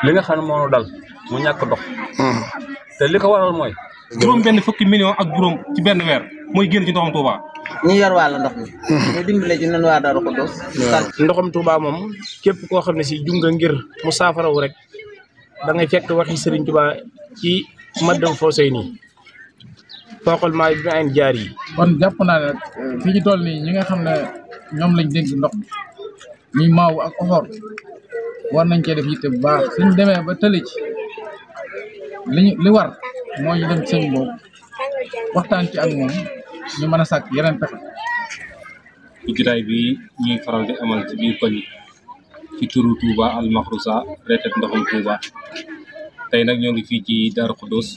li nga xam ne moo dal mu ñàkk dox te li ko waral mooy juróom benn fukki million ak juróom ci benn weer mooy génn ci ndoxam Touba ñu yor wàllu ndox mi ñu dimbale ci ñun waa Darou Khoudoss ndoxam Touba moom képp koo xam ne si jug nga ngir mu saafarawu rek da ngay fekk waxi Serigne Touba ci Matlabul Fawzayni fooxal maa bi ay jaar yi. kon jàpp naa ne fi ñu toll nii ñi nga xam ne ñoom lañ dénk ndox mi muy maaw ak oxoor war nañ cee def yitte bu baax suñ demee ba tële ci li war moo ñu dem sëñ boobu waxtaan ci ak moom ñu mën a sàkk yeneen pexe. ci jotaay bi ñuy faral di amal ci biir koñ ci turu Touba Al Makhroussa reetet ndoxam Touba tey nag ñoo ngi fii ci Darou Khoudoss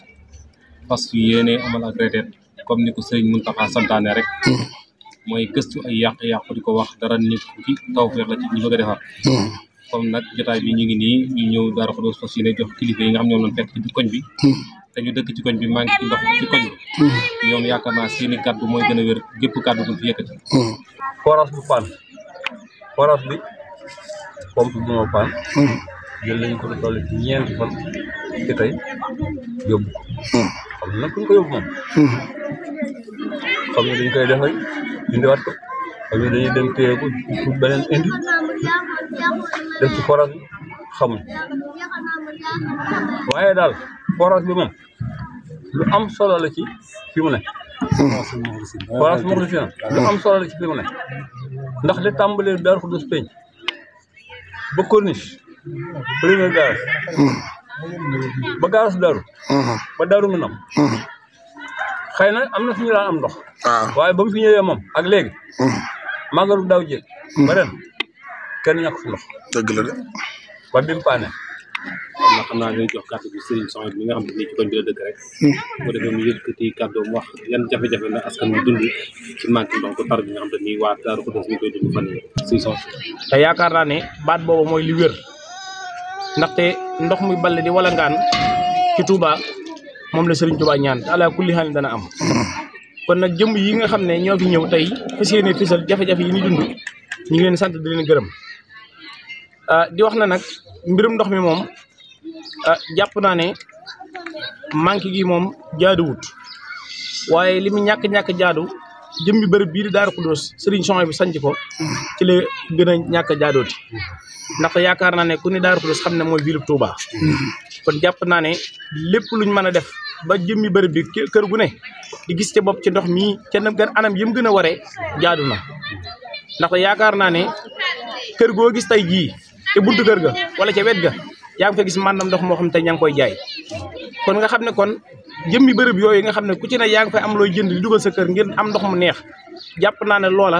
fas fi yéene amal ak reetet comme ni ko sëriñ Mountakha santaane rek mooy gëstu ay yàq-yàq di ko wax dara nit ku fi tawfeex la ci ñu bëgg a defar comme nag jotaay bi ñu ngi nii ñu ñëw Darou Khoudoss fas yéene jox kilifa yi nga xam ñoom lañ fekk ci koñ bi te ñu dëkk ci koñ bi maa ngi ci ndox ci koñ bi ñoom yaakaar naa seeni kàddu mooy gën a wér gépp kàddu bu fi yëkkati forage bu paan forage bi pompe bi moo paan jël nañu ko lu toll ci ñeenti fan ci tey yóbbu ko xam na kuñ ko yóbbu moom xam ne dañ koy defay indiwaat ko xam ne dañuy dem téye ko pour beneen indi def ci forage bi xamuñ waaye daal forage bi moom lu am solo la ci fi mu ne forage Mokhlisina lu am solo la ci fi mu ne ndax li tàmbalee Darou Khoudoss penc ba corniche premier garage ba garage Darou ba Darou Minam xëy na am na fi ñu daan am ndox waaye ba mu fi ñëwee moom ak léegi màggalu daaw jéeg ba ren kenn ñàkk fi ndox dëgg la de ba bi mu paane xam naa ngay jox kàddu bi Serigne Sonia bi nga xam ne nii ci koñ bi la dëkk rek bu defee mu yëkkati kàddoom wax yan jafe-jafe la askan wi dund ci manque ndox bu tar bi nga xam ne nii waa Darou Khoudoss ñu koy dund fan yi Serigne Sonia te yaakaar naa ne baat boobu mooy li wér ndaxte ndox muy balle di wala ngaan ci Touba moom la Serigne Touba ñaan te ala kulli xaal dana am kon nag jëmm yi nga xam ne ñoo fi ñëw tey fas yéene fisal jafe-jafe yi ñu dund ñu ngi leen sant di leen gërëm di wax na nag mbirum ndox mi moom jàpp naa ne manque gi moom jaaduwut waaye li mu ñàkk jaadu jëmmi bërëb bii di Darou Khoudoss Serigne Sonia bi sanc ko ci la gën a ñàkk jaadooti ndaxte yaakaar naa ne ku ne Darou Khoudoss xam ne mooy ville Touba kon jàpp naa ne lépp luñ mën a def ba jëmmi bërëb bi kër gu ne di gis ca bopp ci ndox mii ca gën anam yëm gën a waree jaadu na ndaxte yaakaar naa ne kër goo gis tey jii te buntu kër ga wala ca wet ga yaa ngi fa gis maanaam ndox moo xam te ña ngi koy jaay kon nga xam ne kon jëmmi bërëb yooyu nga xam ne ku ci ne yaa ngi fay am looy jënd di dugal sa kër ngir am ndox mu neex jàpp naa ne loola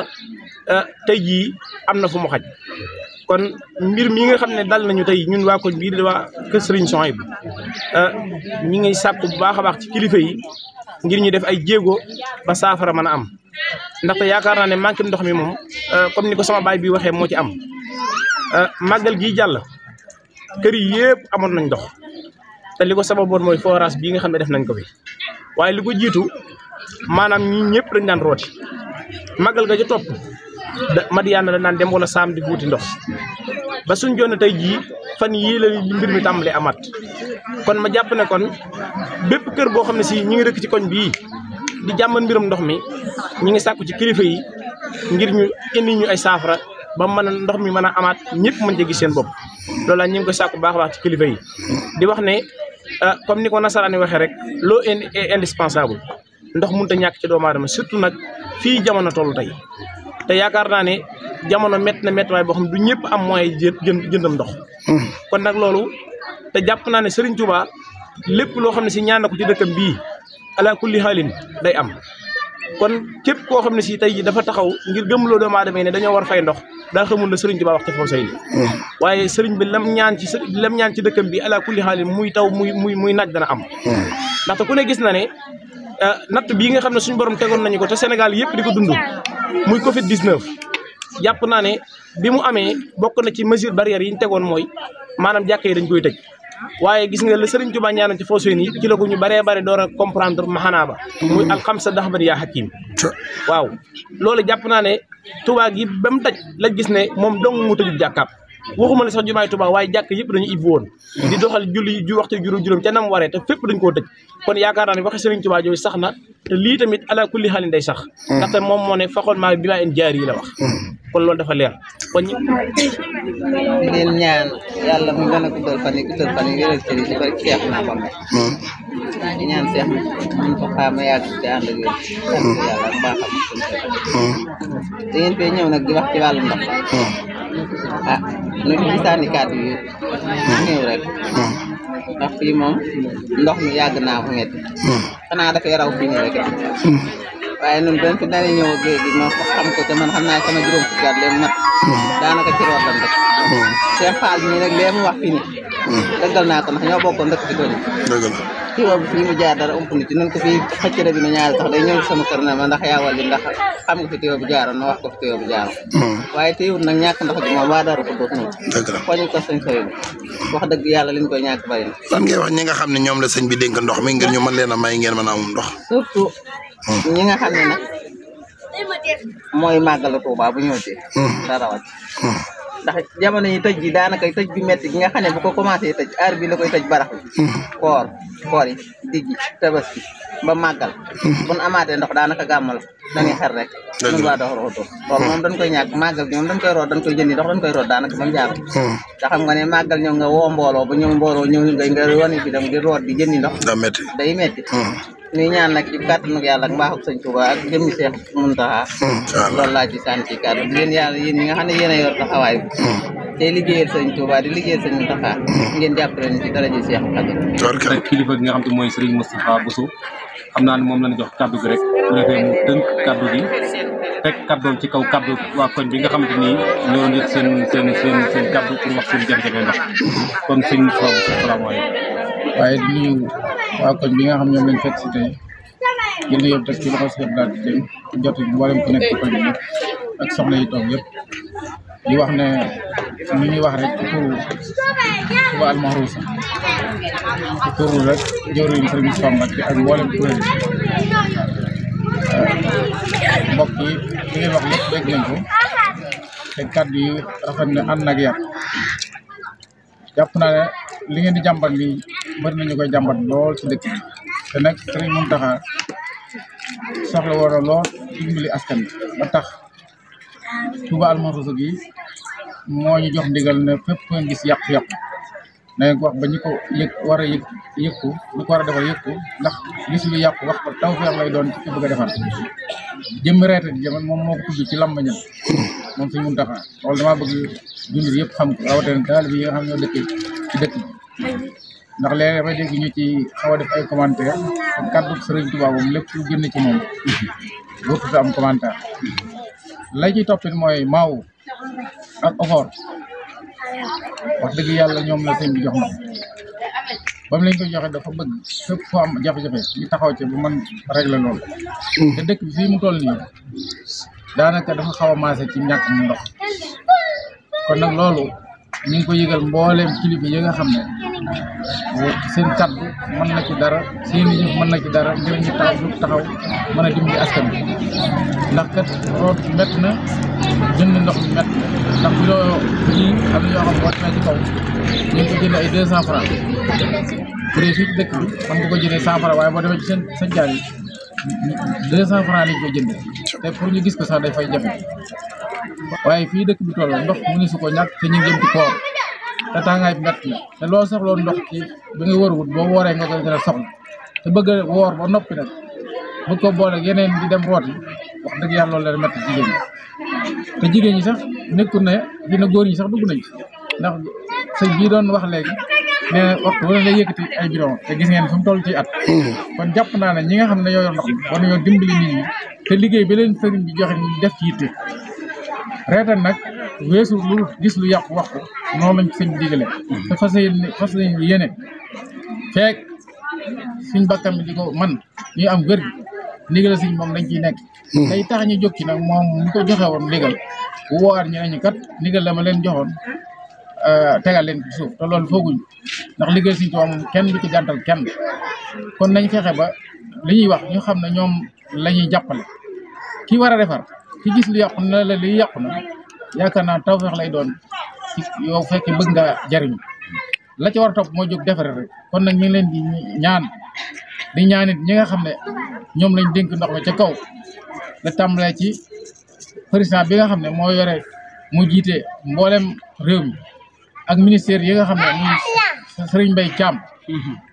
tey jii am na fu mu xaj kon mbir mi nga xam ne dal nañu tey ñun waa koñ bii di waa kër Serigne Sonia bi ñi ngi sàkku bu baax a baax ci kilifa yi ngir ñu def ay jéego ba saafara mën a am ndaxte yaakaar naa ne manque ndox mi moom comme ni ko sama baay bi waxee moo ci am màggal gii jàll kër yi yëpp amoon nañ ndox te li ko sababoon mooy forage bii nga xam ne def nañ ko fi waaye li ko jiitu maanaam ñi ñëpp dañ daan rooti màggal ga ci topp Madiyaana la naan dem wala saam di wuuti ndox ba suñ jonne tey jii fan yii la mbir mi tàmbalee amaat kon ma jàpp ne kon bépp kër boo xam ne si ñi ngi dëkk ci koñ bii di jàmbat mbirum ndox mi ñi ngi sàkku ci kilifa yi ngir ñu indi ñu ay saafara ba mën a ndox mi mën a amaat ñëpp mën cee gis seen bopp loolu la ñu ngi koy sàkku baax a baax ci kilifa yi di wax ne comme ni ko nasaraani waxee rek l'eau est indispensable ndox mënut a ñàkk ci doomu aadama surtout nag fii jamono toll tey te yaakaar naa ne jamono métti na méttiwaay boo xam ne du ñëpp am moyen jëndam ndox kon nag loolu te jàpp naa ne Serigne Touba lépp loo xam ne si ñaan na ko ci dëkkam bii ala kulli xaalin day am kon képp koo xam ne si tey jii dafa taxaw ngir gëmloo doomu aadama yi ne dañoo war fay ndox daa xamul ne Serigne Touba wax ci Fawzayni waaye Serigne bi lam ñaan ci dëkkam bi ala kulli xaalin muy taw muy naaj dana am ndaxte ku ne gis na ne natt bii nga xam ne suñu borom tegoon nañu ko te Sénégal yëpp di ko dund muy Covid 19 jàpp naa ne bi mu amee bokk na ci mesure barrière yi ñu tegoon mooy maanaam jàkka yi dañ koy tëj waaye gis nga la Serigne Touba ñaanoon ci Fawzayni ci la ko ñu baree bare door a comprendre maxanaa ba muy alxamsa daxban yaa hakim waaw loolu jàpp naa ne Touba gi ba mu daj la gis ne moom dong mu tëjub jàkkaab waxuma la sax jumaay Tuubaa waaye jàkk yëpp dañu ibbi woon di doxal julli ju waxtu juróom ca nam waree te fépp dañ koo tëj kon yaakaar naa ne waxe Sëriñ Tuubaa jooju sax na te lii tamit ala kulli xaalin day sax ndaxte moom moo ne faxoon maa bi maa en jaar yi la wax kon loolu dafa leer kon ngeen ñaan yàlla mu gën a guddal fan yi wéral cër yi ci bari Seex naa ko may di ñaan Seex mun ko xaama yàgg ci ànd ak yéen sant yàlla ak baaxam da ngeen fee ñëw nag di wax ci wàllu ndox ah nu di sànni kàddu yu néew rek ndax fii moom ndox mi yàgg naa ko metti xanaa dafay raw fii nii rek waaye nun ben fi dane ñëw ak léegi moo xam ko te man xam naa sama juróom fukki at leen mat daanaka ci root lan rek Cheikh Fall mi nag lee mu wax fii ni dëggal naa ko ndax ñoo bokkoon dëkk ci koñi ci boobu fii mu jaar dara ump ni ci nun ko fii xëccëre bi na ñaari sax day ñëw sama kër na ma ndax yaa wàlli ndax xam nga fi téew bu jaaroon ma wax ko fi téew bu jaaroon waaye teewul nag ñàkk ndox ji moom waa Daaru Xudoos noonu xoñu ko sëñ soy wax dëgg yàlla liñ koy ñàkk bari na lan ngay wax ñi nga xam ne ñoom la sëñ bi dénk ndox mi ngir ñu mën leen a may ngeen mën a amum ndox surtout ñi nga xam ne nag mooy màggalu Tuubaa bu ñëwtee dara wàcc ndax jamono yi tëj ji daanaka tëj bi metti gi nga xam ne bu ko commencé tëj heure bi la koy tëj barax bi koor yi diggi tabaski ba màggal buñ amaatee ndox daanaka gàmmal dañuy xer rek ñun waa Daaru Xudoos loolu moom dañ koy ñàkk màggal gi moom dañ koy root dañ koy jëndi ndox dañ koy root daanaka ba mu jàll te xam nga ne màggal ñëw nga woo mbooloo ba ñëw mbooloo ñëw nga wani bi dem di root di jëndi ndox day metti ñuy ñaan nag ci kàttanu yàlla ak mbaaxu sëñ Tuubaa ak jëmmi Seex Muntaxa loolu laa ci sànni ci kàddu di leen yàlla yéen ñi nga xam ne yéen a yor taxawaay bi tey liggéeyal sëñ Tuubaa di liggéeyal sëñ Muntaxa ngeen jàppale ñu ci daraja Seex Xaadim kilifa gi nga xam te mooy Serigne Moustapha Bousso xam naa ne moom lañ jox kaddu gi rek bu defee mu tënk kaddu gi teg kaddoom ci kaw kaddu waa koñ bi nga xamante ni ñoo nit seen kaddu pour wax seen jafe-jafe ndox kon sëñ Moustapha Bousso salaamaaleykum waaye di nuyu waa koñ bi nga xam ñoom lañ fekk si tey jël na yëpp teg ci loxo si daal di jot mboolem ku nekk ci koñ bi ak soxna yi toog yëpp di wax ne ni ñuy wax rek ci turu Touba Al Mahrousa ci turu rek jëwriñ Sëriñ Moustapha Mbacké ak mboolem kuréel mbokk yi li ngeen wax lépp dégg nañ ko te kàddu yi rafet na ànd ak yar jàpp naa ne li ngeen di jàmbat ni bari nañu koy jàmbat lool ci dëkk te nag Sëriñ Muntaxa soxla woon na lool dimbali askan bi ba tax Touba Al Mahrousa gi moo ñu jox ndigal ne fépp ngeen gis yàqu-yàqu na ngeen ko wax ba ñu ko war a yëkku ñu ko war a defal yëkku ndax gis lu yàqu wax ko tawfeex lay doon ci ki bëgg a defar jëmmi reete di jaman moom moo ko tudd ci làmbañam moom Sëriñ Muntaxa loolu damaa bëgg jullit yëpp xam ko rawatina taalibe yi nga xam ñoo dëkk ci dëkk bi ndax léeg damay dégg ñu ci xaw a def ay commentaire te kàddu Sëriñ Tuubaa moom lépp lu génn ci moom wërtuta am commentaire lay ci toppit mooy maaw ak ofoor wax dëgg yàlla ñoom la sëñ bi jox na ba mu lañ ko joxe dafa bëgg fépp foo am jafe-jafe ñu taxaw ci bu mën régler loolu te dëkk bi fii mu toll nii daanaka dafa xaw a maase ci ñàkk mu ndox kon nag loolu ñu ngi ko yëgal mbooleem kilifa yi nga xam ne seen kaddu mën na ci dara seen i jëf mën na ci dara ngir ñu taxaw mën a dimbali askan bi ndax kat root mett na jënd ndox mi mett na ndax kilo yi am na ñoo xam wàcc na ci kaw ñu ngi ko jënd ay 200 francs bu dee fii ci dëkk bi mën nga ko jëndee 100 francs waaye boo demee ci seen jaar yi 200 francs lañ ko jënd te pour ñu gis ko sax day fay jafe waaye fii dëkk bi toll ndox mënu su ko ñàkk te ñu jëm ci koor te tàngaay bi mett na te loo soxloon ndox ci bi nga wërwut boo wooree nga koy gën a soxla te bëgg a woor ba noppi nag bëgg ko boole yeneen di dem rooti wax dëgg yàlla loolu la métti jigéen ñi te jigéen ñi sax nekkul ne dina góor ñi sax dugg nañ ndax sëñ bii doon wax léegi nee na waxtu wala lay yëkkati ay bidon te gis ngeen fi mu toll ci at kon jàpp naa ne ñi nga xam ne ñoo yor ndox mi war nañoo dimbali nit ñi te liggéey bi leen sëriñ bi joxe ñu def ci yitte reetal nag weesu lu gis lu yàqu wax ko noonu lañ sëñ bi digale te fas yéene feek suñ bakkam bi di ko man ñuy am wér gi ndigal sëñ moom dañ ciy nekk tey tax ñu jóg ci nag moom ñu ko joxe woon ndigal bu woowaat ñu ñu kat ndigal dama leen joxoon tegal leen ci suuf te loolu fooguñ ndax liggéey sëñ Tuubaa moom kenn du ci gàntal kenn kon nañ fexe ba li ñuy wax ñu xam ne ñoom la ñuy jàppale ki war a defar ki gis lu yàqu na la li yàqu na yaakaar naa tawfeex lay doon yow fekkee bëgg nga jariñ la ci war a topp moo jóg defare rek kon nag ñu ngi leen di ñaanit ñi nga xam ne ñoom lañ dénk ndox mi ca kaw la tàmbalee ci président bi nga xam ne moo yore mu jiite mboolem réew mi ak ministère yi nga xam ne muy Serigne Mbaye Thiam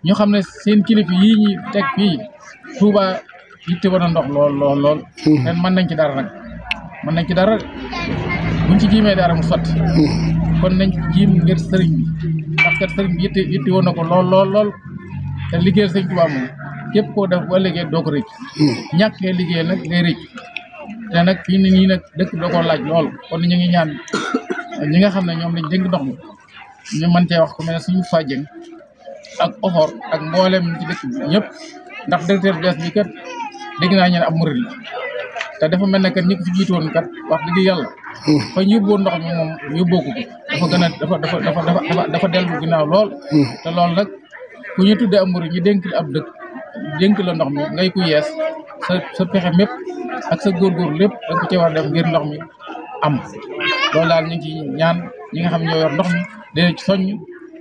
ñu xam ne seen kilifa yii ñi teg fii Touba yitte woon na ndox lool ren mën nañ ci dara nag mën nañ ci dara buñ ci jiimee dara mu sotti kon nañ ci jiim ngir sëriñ bi ndax kat sëriñ bi yitte woon na ko lool te liggéeyal sëriñ Touba moom képp koo def ba liggéey doo ko rëcc ñàkkee liggéey nag ngay rëcc te nag fii ni nii nag dëkk doo ko laaj lool kon ñu ngi ñaan ñi nga xam ne ñoom lañ dénk ndox mi ñu mën cee wax ku mel ne suñu fajjeng ak oxor ak mboolem ci dëkk bi ñëpp ndax directeur bees bi kat dégg naa ñeen ab murid la te dafa mel ne kat ñi ko fi jiitu woon kat wax dëgg yàlla fa ñu yóbbuwoon ndox mi moom yóbboo ko dafa gën a dafa dellu ginnaaw lool te loolu nag ku ñu tuddee ab murid ñu dénk la ab dëkk dénk la ndox mi ngay ku yees sa pexe mépp ak sa góorgóorlu lépp da nga ko ci war a def ngir ndox mi am loolu daal ñu ngi ci ñaan ñi nga xam ñoo yor ndox mi dina ci soññ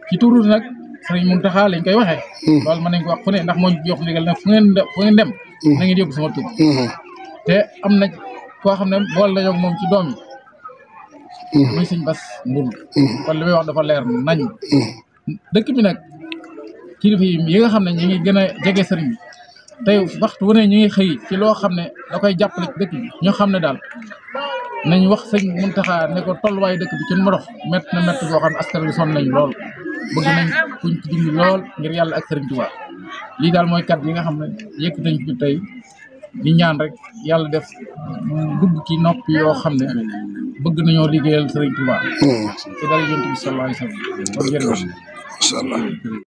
ci turu nag Sëriñ Muntaxa lañ koy waxee loolu mën nañ ko wax fu ne ndax moo ñu jox ndigal nag fu ngeen dem na ngeen yóbbu sama tur te am na koo xam ne bool nañoo moom ci doom yi muy sëñ Bas Mbul kon li may wax dafa leer nañ dëkk bi nag kilifa yi nga xam ne ñu ngi gën a jege sëriñ bi tey waxtu wu ne ñu ngi xëy ci loo xam ne da koy jàppale ci dëkk bi ñu xam ne daal nañ wax sëñ Muntaxa ne ko tolluwaayu dëkk bi ci Mbadokh mett na mett boo xam ne askan wi sonn nañ lool bëgg nañ kuñ ci dimbali lool ngir yàlla ak sëriñ Tuubaa lii daal mooy kat yi nga xam ne yëkk nañ fi tey di ñaan rek yàlla def dugg ci nopp yoo xam ne bëgg nañoo liggéeyal sëriñ Tuubaa ci dara yonent bi sallallahu alayhi wa sallam kon jërëjëf incha allah.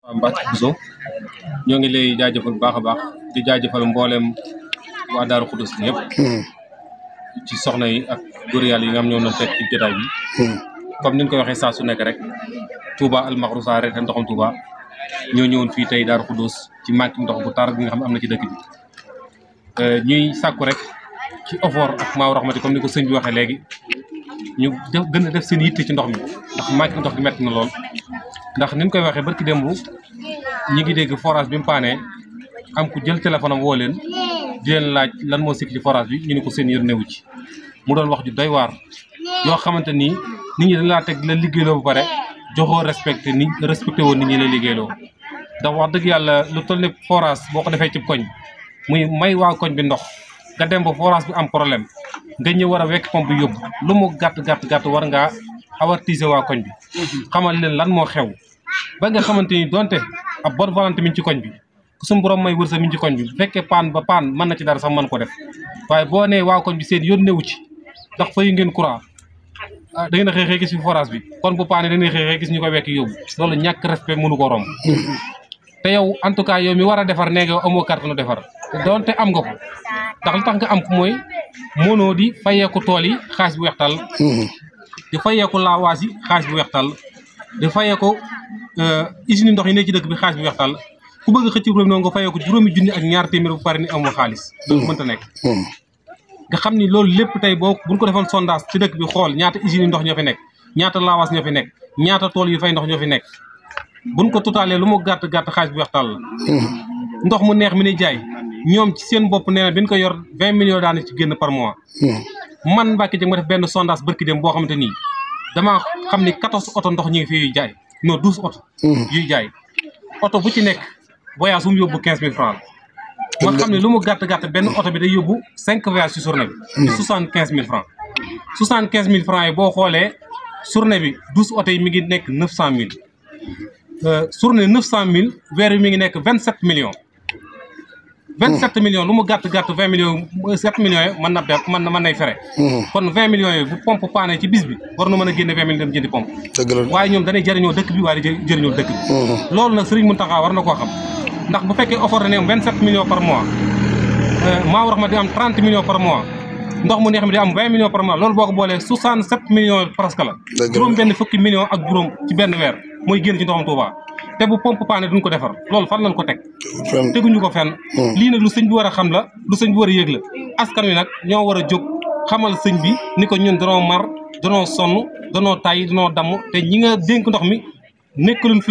waaw Mbacke Bousso ñoo ngi lay jaajëfal bu baax a baax di jaajëfal mboolem waa Daaru Xudoos ñëpp ci soxna yi ak góor yàlla yi nga xam ñoo doon fekk ci jotaay bi comme ni ñu koy waxee saa su nekk rek Touba Al Makhroussa rek ndoxam Touba ñoo ñëwoon fii tey Daaru Xudoos ci manque ndox bu tar bi nga xam ne am na ci dëkk bi ñuy sàkku rek ci OFOR ak Maaw Rahmati comme ni ko sëñ bi waxee léegi ñu gën a def seen yitte ci ndox mi ndax manque ndox gi metti na lool ndax ni ñu koy waxee barki démb ñi ngi dégg forage bi mu paanee am ku jël téléphone am woo leen di leen laaj lan moo sikk ci forage bi ñu ne ko seen yër newu ci mu doon wax ju doy waar yoo xamante ni nit ñi dañ laa teg la liggéeyloo ba pare joxoo respecté woon nit ñi la liggéeyloo ndax wax dëgg yàlla lu toll ne forage boo ko defee ci koñ muy may waa koñ bi ndox nga dem ba forage bi am problème nga ñëw war a wekk pompe bi yóbbu lu mu gàtt war ngaa avertiser waa koñ bi xamal leen lan moo xew ba nga xamante ni donte ab bonne volonté mi ci koñ bi suñu borom may wërsa mi ci koñ bi bu fekkee paan mën na ci dara sax mën ko def waaye boo nee waa koñ bi seen yoon newu ci ndax fayu ngeen courant da ngeen a xëy gis fi forage bi kon bu paane da ngeen xëy gis ñu ko wekk yóbbu loolu ñàkk respect mënu ko romb te yow en tout cas yow mi war a defar nee nga amoo carte nu defar donte am nga ko ndax li tax nga am ko mooy mënoo di fayeeku tool yi xaalis bu weextal di fayeeku laawaas yi xaalis bu weextal di fayeeku usine ndox yi ne ci dëkk bi xaalis bu weextal ku bëgg xëcc problème noonu nga fayeeku juróomi junni ak ñaar téeméer bu pare ni amoo xaalis loolu mënta nekk nga xam ni loolu lépp tey boo buñ ko defoon sondage ci dëkk bi xool ñaata usine ndox ñoo fi nekk ñaata laawaas ñoo fi nekk ñaata tool yu fay ndox ñoo fi nekk buñ ko totalee lu mu gàtt xaalis bu weextal la ndox mu neex mi ni jaay ñoom ci seen bopp nee na bi ñu ko yor 20 millions daana ci génn par mois man Mbacke Dieng ma def benn sondage barki dem boo xamante nii damaa xam ni 14 oto ndox ñu ngi fi yuy jaay non 12 oto yuy jaay oto bu ci nekk voyage bu mu yóbbu 15 000 francs ma xam ne lu mu gàtt benn oto bi day yóbbu 5 voyages ci journée bi 75 000 francs 75 000 francs yi boo xoolee journée bi 12 oto yi mi ngi nekk 900 000 journée 900 000 weer yi mi ngi nekk 27 millions 27 millions lu mu gàtt 20 millions 7 millions yi mën nay fere kon 20 millions yi bu pompe paane ci bis bi war na mën a génne 20 millions dem jëndi pompe waaye ñoom dañuy jëriñoo dëkk bi waaye jëriñoo dëkk bi loolu nag Serigne Mountakha war na koo xam ndax bu fekkee offre ne 27 millions par mois Maaw Rahmati di am 30 millions par mois ndox mu neex mi di am 20 millions par mois loolu boo ko boolee 67 millions presque la juróom benn fukki millions ak juróom ci benn weer mooy génn ci ndoxam Touba te bu pompe paane duñ ko defar loolu fan lañ ko teg teguñu ko fenn lii nag lu sëñ bi war a xam la lu sëñ bi war a yëg la askan wi nag ñoo war a jóg xamal sëñ bi ni ko ñun danoo mar danoo sonn danoo tàyyi danoo damm te ñi nga dénk ndox mi nekkaluñ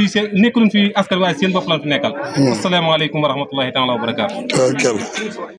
fi askan waaye seen bopp lañ fi nekkal. asalaamaaleykum wa rahmatullahi taala wa barakaatu.